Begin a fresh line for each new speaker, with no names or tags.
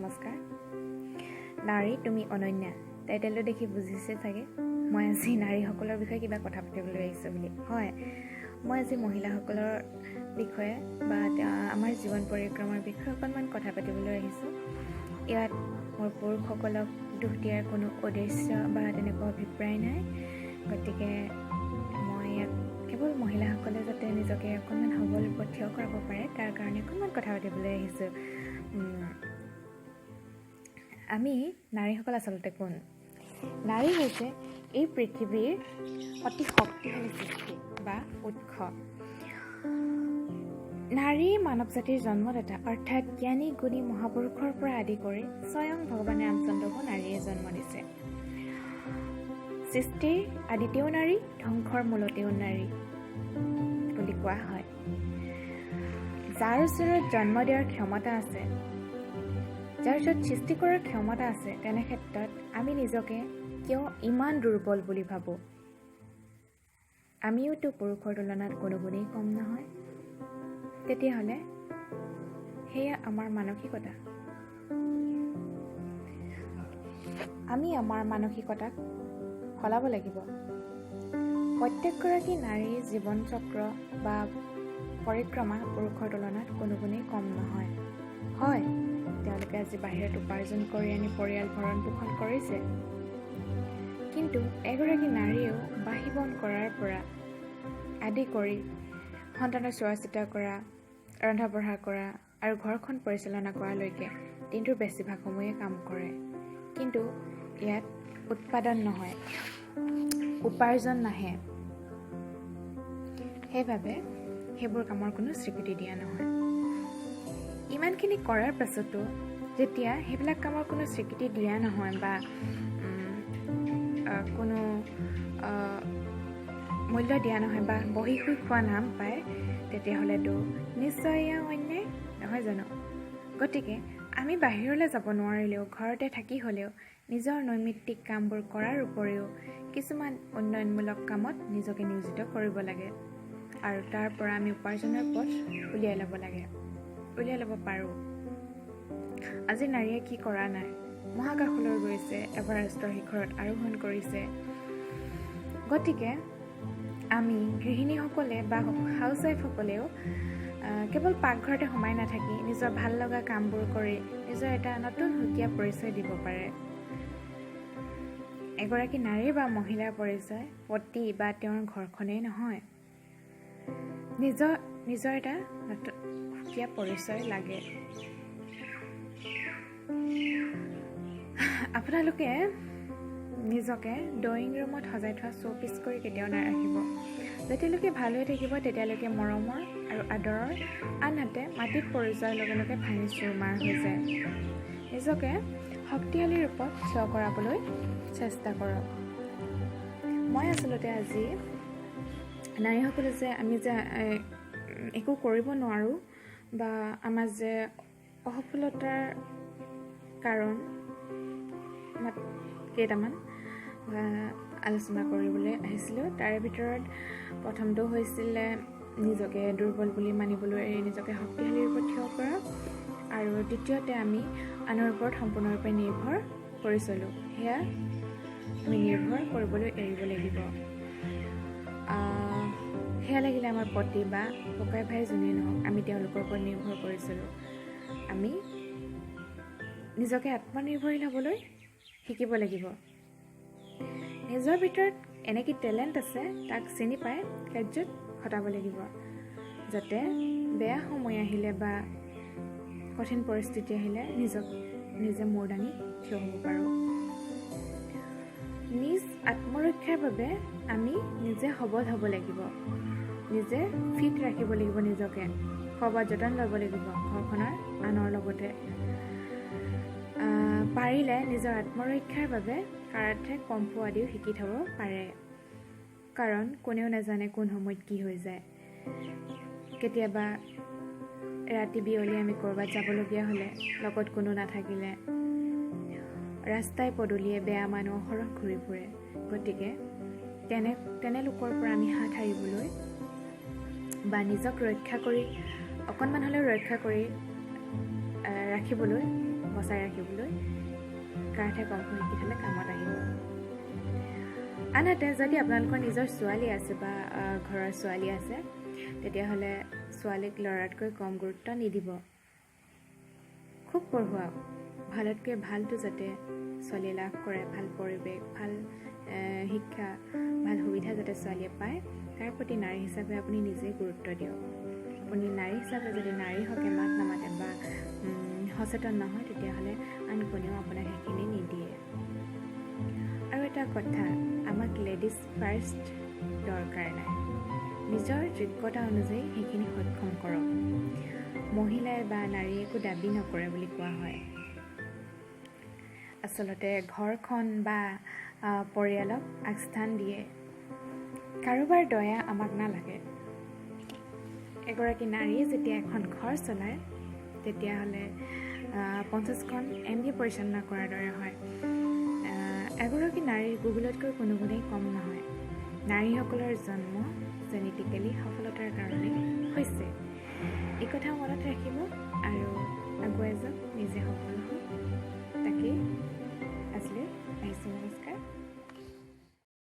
নমস্কাৰ। নাৰী তুমি অনন্যা টাইটেলটো দেখি বুজিছে চাগে মই আজি নাৰীসকলৰ বিষয়ে কিবা কথা পাতিবলৈ আহিছোঁ বুলি। হয়, মই আজি মহিলাসকলৰ বিষয়ে বা আমাৰ জীৱন পৰিক্ৰমাৰ বিষয়ে অকণমান কথা পাতিবলৈ আহিছোঁ। ইয়াত মোৰ পুৰুষসকলক দোষ দিয়াৰ কোনো উদ্দেশ্য বা তেনেকুৱা অভিপ্ৰায় নাই। গতিকে মই ইয়াত কেৱল মহিলাসকলে যাতে নিজকে অকণমান সবল ৰূপত থিয় কৰাব পাৰে, তাৰ কাৰণে অকণমান কথা পাতিবলৈ আহিছোঁ। আমি নাৰীসকল আচলতে কোন? নাৰী হৈছে এই পৃথিৱীৰ অতি শক্তিশালী সৃষ্টি বা উৎস। নাৰী মানৱ জাতিৰ জন্মদাতা, অৰ্থাৎ জ্ঞানী গুণী মহাপুৰুষৰ পৰা আদি কৰি স্বয়ং ভগৱান ৰামচন্দ্ৰকো নাৰীয়ে জন্ম দিছে। সৃষ্টিৰ আদিতেও নাৰী, ধ্বংসৰ মূলতেও নাৰী বুলি কোৱা হয়। যাৰ ওচৰত জন্ম দিয়াৰ ক্ষমতা আছে, যাৰ ওচৰত সৃষ্টি কৰাৰ ক্ষমতা আছে, তেনে ক্ষেত্ৰত আমি নিজকে কিয় ইমান দুৰ্বল বুলি ভাবোঁ? আমিওতো পুৰুষৰ তুলনাত কোনো গুণেই কম নহয়। তেতিয়াহ'লে সেয়া আমাৰ মানসিকতা। আমি আমাৰ মানসিকতাক সলাব লাগিব। প্ৰত্যেকগৰাকী নাৰীৰ জীৱন চক্ৰ বা পৰিক্ৰমা পুৰুষৰ তুলনাত কোনো গুণেই কম নহয়। হয়, তেওঁলোকে আজি বাহিৰত উপাৰ্জন কৰি আনি পৰিয়াল ভৰণ পোষণ কৰিছে, কিন্তু এগৰাকী নাৰীয়েও বাঢ়ি বন কৰাৰ পৰা আদি কৰি সন্তানৰ চোৱা চিতা কৰা, ৰন্ধা বঢ়া কৰা আৰু ঘৰখন পৰিচালনা কৰালৈকে দিনটোৰ বেছিভাগ সময়ে কাম কৰে। কিন্তু ইয়াত উৎপাদন নহয়, উপাৰ্জন নাহে। সেইবাবে সেইবোৰ কামৰ কোনো স্বীকৃতি দিয়া নহয়। ইমানখিনি কৰাৰ পাছতো যেতিয়া সেইবিলাক কামৰ কোনো স্বীকৃতি দিয়া নহয় বা কোনো মূল্য দিয়া নহয় বা বহি শুই খোৱা নাম পায়, তেতিয়াহ'লেতো নিশ্চয় এয়া অন্যায় নহয় জানো? গতিকে আমি বাহিৰলৈ যাব নোৱাৰিলেও ঘৰতে থাকি হ'লেও নিজৰ নৈমিত্তিক কামবোৰ কৰাৰ উপৰিও কিছুমান উন্নয়নমূলক কামত নিজকে নিয়োজিত কৰিব লাগে আৰু তাৰ পৰা আমি উপাৰ্জনৰ পথ উলিয়াই ল'ব লাগে, উলিয়াই ল'ব পাৰোঁ। আজি নাৰীয়ে কি কৰা নাই? মহাকাশলৈ গৈছে, এভাৰেষ্টৰ শিখৰত আৰোহণ কৰিছে। গতিকে আমি গৃহিণীসকলে বা হাউচ ৱাইফসকলেও কেৱল পাকঘৰতে সোমাই নাথাকি নিজৰ ভাল লগা কামবোৰ কৰি নিজৰ এটা নতুন সুকীয়া পৰিচয় দিব পাৰে। এগৰাকী নাৰীৰ বা মহিলাৰ পৰিচয় পতি বা তেওঁৰ ঘৰখনেই নহয়, নিজৰ নিজৰ এটা নতুন সুকীয়া পৰিচয় লাগে। আপোনালোকে নিজকে ড্ৰয়িং ৰুমত সজাই থোৱা শ্ব' পিচ কৰি কেতিয়াও নাৰাখিব। যেতিয়ালৈকে ভাল হৈ থাকিব তেতিয়ালৈকে মৰমৰ আৰু আদৰৰ, আনহাতে মাটিত পৰি যোৱাৰ লগে লগে ভাঙি চুৰমাৰ হৈ যায়। নিজকে শক্তিশালী ৰূপত থিয় কৰাবলৈ চেষ্টা কৰক। মই আচলতে আজি নাৰীসকলে যে আমি যে একো কৰিব নোৱাৰোঁ বা আমাৰ যে অসফলতাৰ কাৰণ কেইটামান আলোচনা কৰিবলৈ আহিছিলোঁ। তাৰে ভিতৰত প্ৰথমটো হৈছিলে নিজকে দুৰ্বল বুলি মানিবলৈ এৰি নিজকে শক্তিশালী ৰূপত থিয় কৰা, আৰু দ্বিতীয়তে আমি আনৰ ওপৰত সম্পূৰ্ণৰূপে নিৰ্ভৰ কৰি চলোঁ, সেয়া আমি নিৰ্ভৰ কৰিবলৈ এৰিব লাগিব। সেয়া লাগিলে আমাৰ পতি বা ককাই ভাই যোনেই নহওক, আমি তেওঁলোকৰ ওপৰত নিৰ্ভৰ কৰি চলোঁ। আমি নিজকে আত্মনিৰ্ভৰশীল হ'বলৈ শিকিব লাগিব। নিজৰ ভিতৰত এনে কি টেলেণ্ট আছে তাক চিনি পাই কাৰ্যত খটাব লাগিব, যাতে বেয়া সময় আহিলে বা কঠিন পৰিস্থিতি আহিলে নিজক নিজে মূৰ দাঙি থিয় হ'ব পাৰোঁ। নিজ আত্মৰক্ষাৰ বাবে আমি নিজে সবল হ'ব লাগিব, নিজে ফিট ৰাখিব লাগিব, নিজকে খোৱা যতন ল'ব লাগিব ঘৰখনৰ আনৰ লগতে। পাৰিলে নিজৰ আত্মৰক্ষাৰ বাবে কাৰাটে, কম্ফু আদিও শিকি থ'ব পাৰে, কাৰণ কোনেও নাজানে কোন সময়ত কি হৈ যায়। কেতিয়াবা ৰাতি বিয়লি আমি ক'ৰবাত যাবলগীয়া হ'লে লগত কোনো নাথাকিলে ৰাস্তাই পদূলিয়ে বেয়া মানুহ অহৰহ ঘূৰি ফুৰে। গতিকে তেনে লোকৰ পৰা আমি হাত সাৰিবলৈ বা নিজক ৰক্ষা কৰি অকণমান হ'লেও ৰক্ষা কৰি ৰাখিবলৈ বচাই ৰাখিবলৈ কাৰাটে কংফু শিকি থ'লে কামত আহিব। আনহাতে যদি আপোনালোকৰ নিজৰ ছোৱালী আছে বা ঘৰৰ ছোৱালী আছে, তেতিয়াহ'লে ছোৱালীক ল'ৰাতকৈ কম গুৰুত্ব নিদিব। খুব পঢ়ুৱাওক, ভালতকৈ ভালটো যাতে ছোৱালীয়ে লাভ কৰে, ভাল পৰিৱেশ, ভাল শিক্ষা, ভাল সুবিধা যাতে ছোৱালীয়ে পায়, তাৰ প্ৰতি নাৰী হিচাপে আপুনি নিজেই গুৰুত্ব দিয়ক। আপুনি নাৰী হিচাপে যদি নাৰীৰ হকে মাত নামাতে বা সচেতন নহয়, তেতিয়াহ'লে আন কোনেও আপোনাক সেইখিনি নিদিয়ে। আৰু এটা কথা, আমাক লেডিজ ফাৰ্ষ্ট দৰকাৰ নাই। নিজৰ যোগ্যতা অনুযায়ী সেইখিনি সক্ষম কৰক। মহিলাই বা নাৰীয়ে একো দাবী নকৰে বুলি কোৱা হয়। আচলতে ঘৰখন বা পৰিয়ালক আগস্থান দিয়ে। কাৰোবাৰ দয়া আমাক নালাগে। এগৰাকী নাৰীয়ে যেতিয়া এখন ঘৰ চলায়, তেতিয়াহ'লে 50খন এমবি পৰিচালনা কৰাৰ দৰে হয়। এগৰাকী নাৰীৰ গুগলতকৈ কোনো গুণেই কম নহয়। নাৰীসকলৰ জন্ম জেনেটিকেলি সফলতাৰ কাৰণে হৈছে। এই কথা মনত ৰাখিব আৰু আগুৱাই যাওক, নিজে সফল।